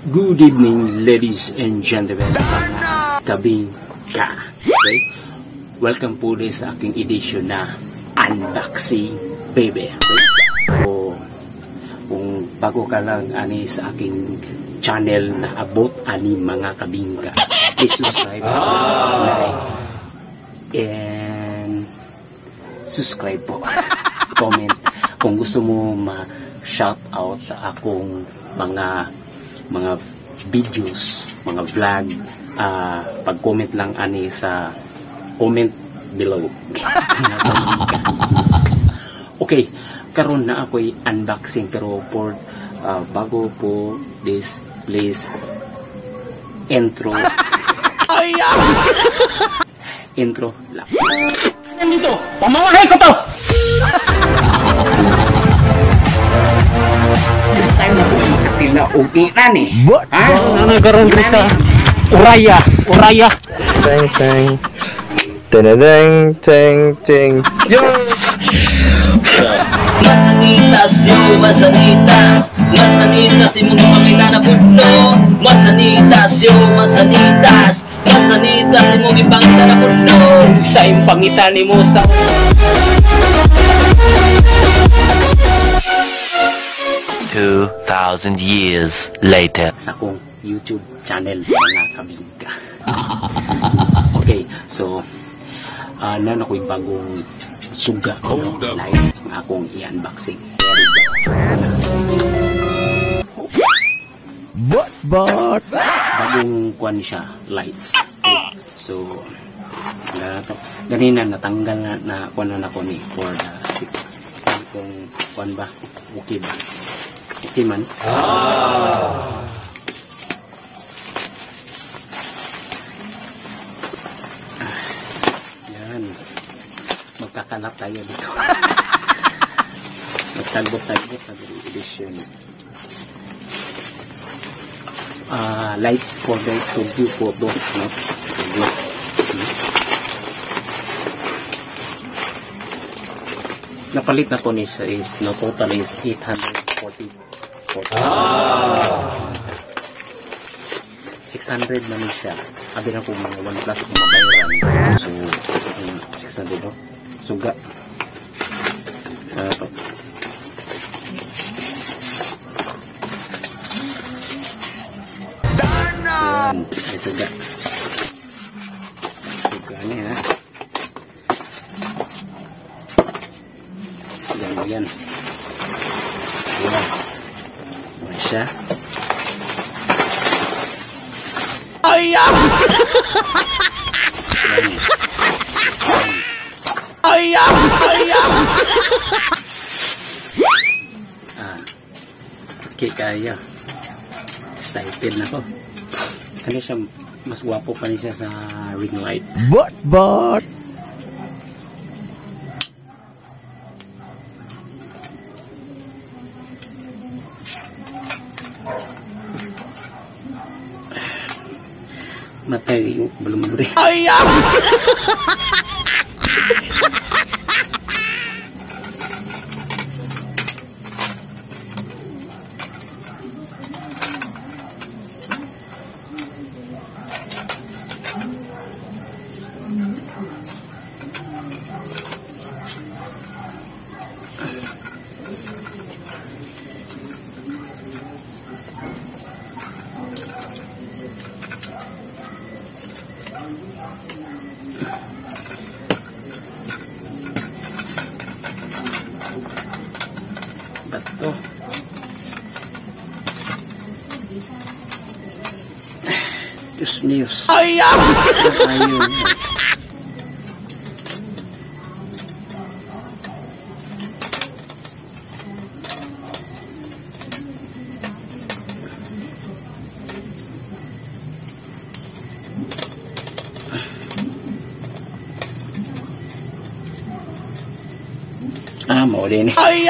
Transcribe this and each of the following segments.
Good evening, ladies and gentlemen, mga kabingka. Okay? Welcome po ulit sa aking edition na Unboxing Baby. Okay? So, kung bago ka lang ani sa aking channel na abot ani mga kabingka, please subscribe, like, and subscribe po. Comment kung gusto mo ma-shout out sa akong mga videos, mga vlog, pag-comment lang ani sa comment below. Okay, karon na ako'y unboxing, pero for bago po this, please intro. Intro lang. Nandito, pamamahay ko to! First time na po makatila og iran eh. What? Ha? Ano karon sa Uraya, Uraya. Teng teng. Teng teng teng. Yo. Masanitas yo, masanitas. Masanitas, imong gipangita na pudno. Masanitas yo, masanitas. Masanitas, imong gipangita na pudno. Sa imong pangita nimo sa 2,000 years later. Sa akong YouTube channel, mga kabingka. Okay, so na ako'y bagong suga, no, live ang akong i-unboxing. But Bagong kuan siya, lights. Okay. So ganina natanggal na kuan na nako ni for the kung kuan ba, okay ba? Okay man. Yan. Magkakalat tayo dito. Magtagbot-tagbot na edition. Lights for the studio photo, no? Studio. Napalit na ko ni siya is no total is 840. 600 man siya. Abi na po mga 1 plus kung mabayaran. So, 600, no? Suga. To. Ayan, may suga. Suga niya, ha? Yan, yan. Wow. Ayan siya. Ay! Ay! Ay! Okay, kaya. Excited na ko. Ano siya, mas gwapo pa niya siya sa ring light. But Matay yung balumuri. Ay! Bato. Diyos mio. Ay! Ayun. Mao din. Ay!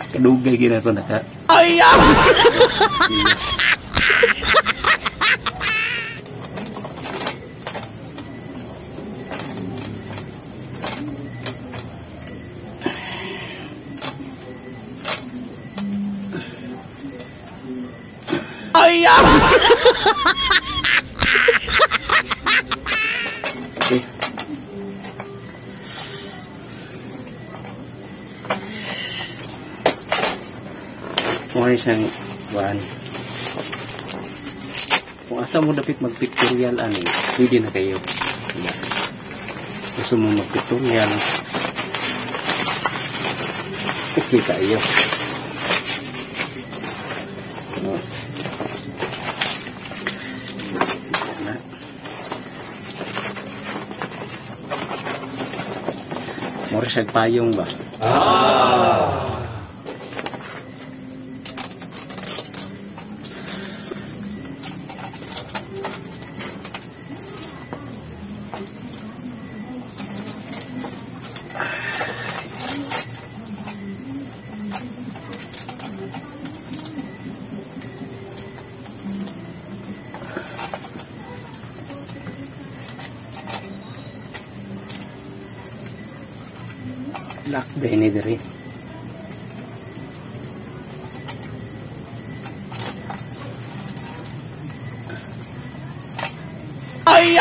Kadugay gina to naka. Ay! Okay. Muna siyang one. Kung asa mo dapit magpictorial ani, pwede na kayo. Diba? Gusto mo magpictorial, okay kayo. No. Mura siyang payong ba? Lock din ni diri. Ay!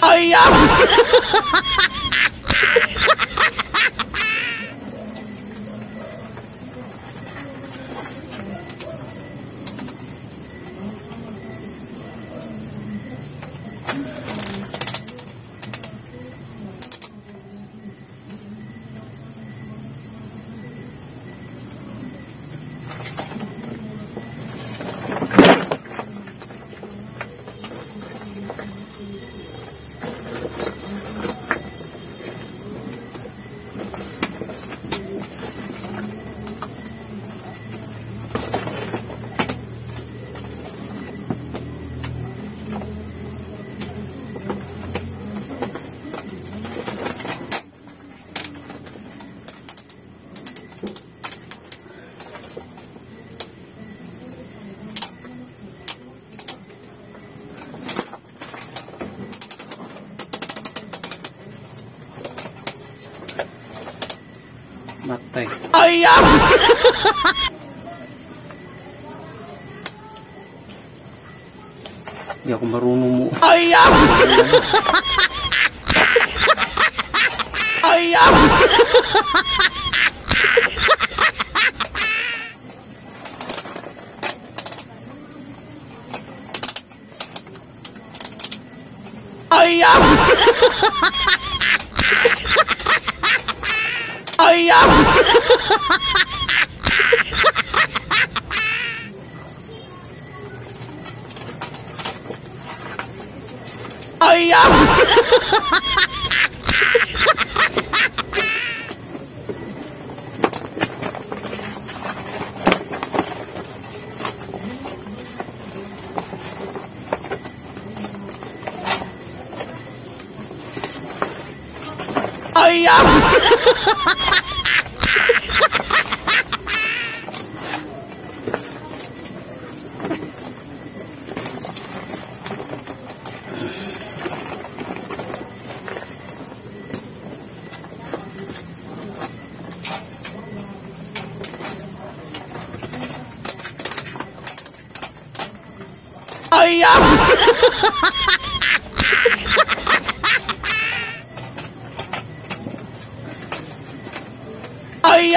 Ay! Matay. Ay! Hindi ako marunong mo. Ay! Ay! Ay! Ay! Ay! Ay! Ay! Ay! Ay!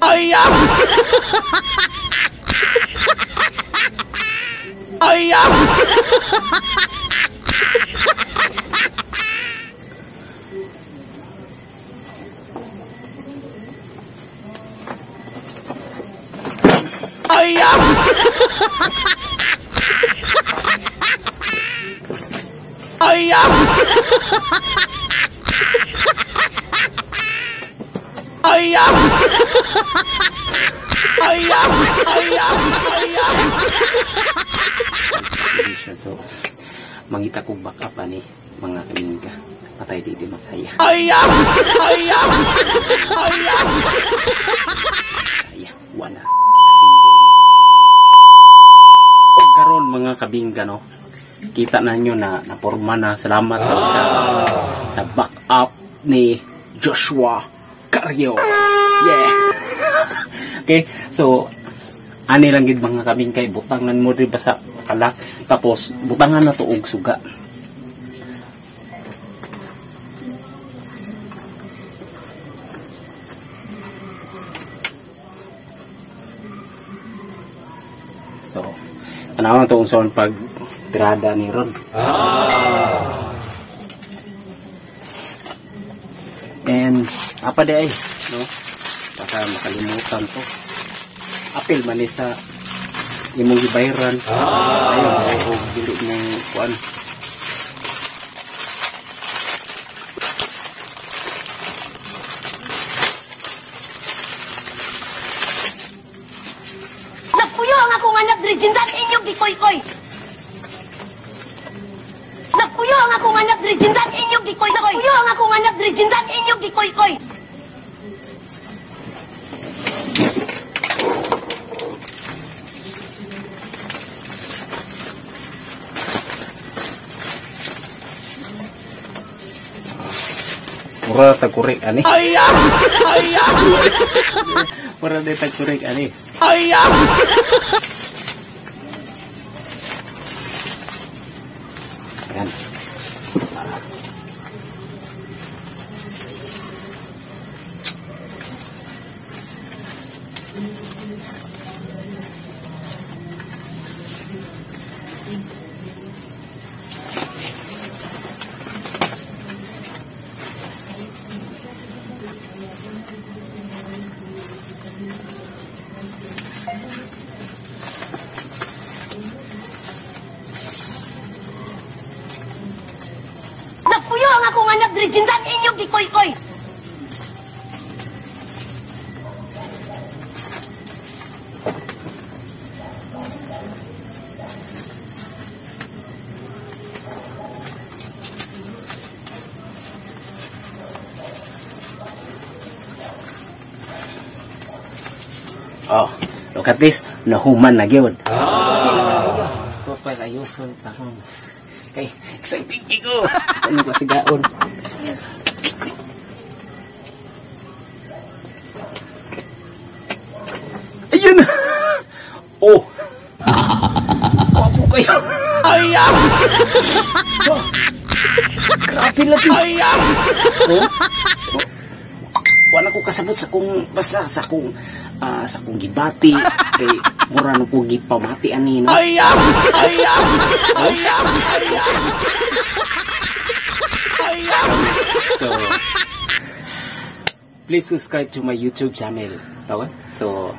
Ay! Ay! Ay! Edition. So, mangita kong backup ani mga kabingka. Patay di makaya. Kaya, wala. Symbol. O karon mga kabingka, no? Kita na nyo na naporma na. Salamat sa backup ni Joshua Cario. Yeah. Okay, so ani lang gid mga kabingka, butangan mo rin ba sa kalak, tapos butangan na to og suga. So, tanawan to unsa pag tirada ni ron. And apa di ay, no? Baka makalimutan to. Apil man ni sa imong gibayran. Ayun, oo, dili mo kuan. Nagpuyo ang akong anak diri jindan inyong gikoy-koy. Nagpuyo ang akong anak diri jindan inyong gikoy-koy. Nagpuyo ang akong anak diri jindan inyong gikoy-koy. Mura tagkurik ani. Mura de tagkurik ani. Ayan. Nagpuyo ang akong anak diri jindan inyong gikoy-koy. Oh, look at this, nahuman na gyud. So pa ayuson tahon. Kay exciting ko. Ano ko sigaon. Ayun. Oh. Wapo kayo. Grabe lagi. Oh. Wala ko kasabot sa kong basta sa kong sa kong gibati kay mura no ko gipamati ani, no. So please subscribe to my YouTube channel. Okay? So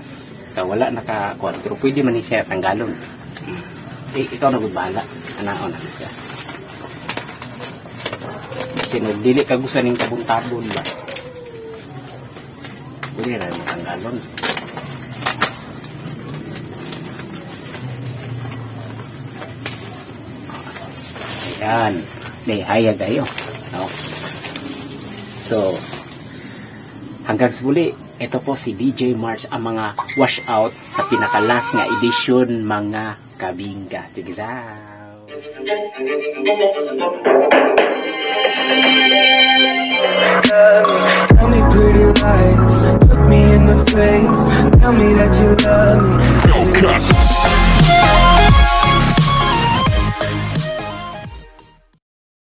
sa wala naka kuan pero pwede man ni siya tanggalon. Eh, ikaw na gud bahala. Anaon na siya. Sino dili ka gusto ning tabon-tabon ba? Pwede na tanggalon. Ayan. May hayag kayo. No? So, hanggang sa muli, ito po si DJ March ang mga wash out sa pinakalas nga edition mga kabingka. Tigisaw! Tell me pretty lies, look me in the face, tell me that you love me.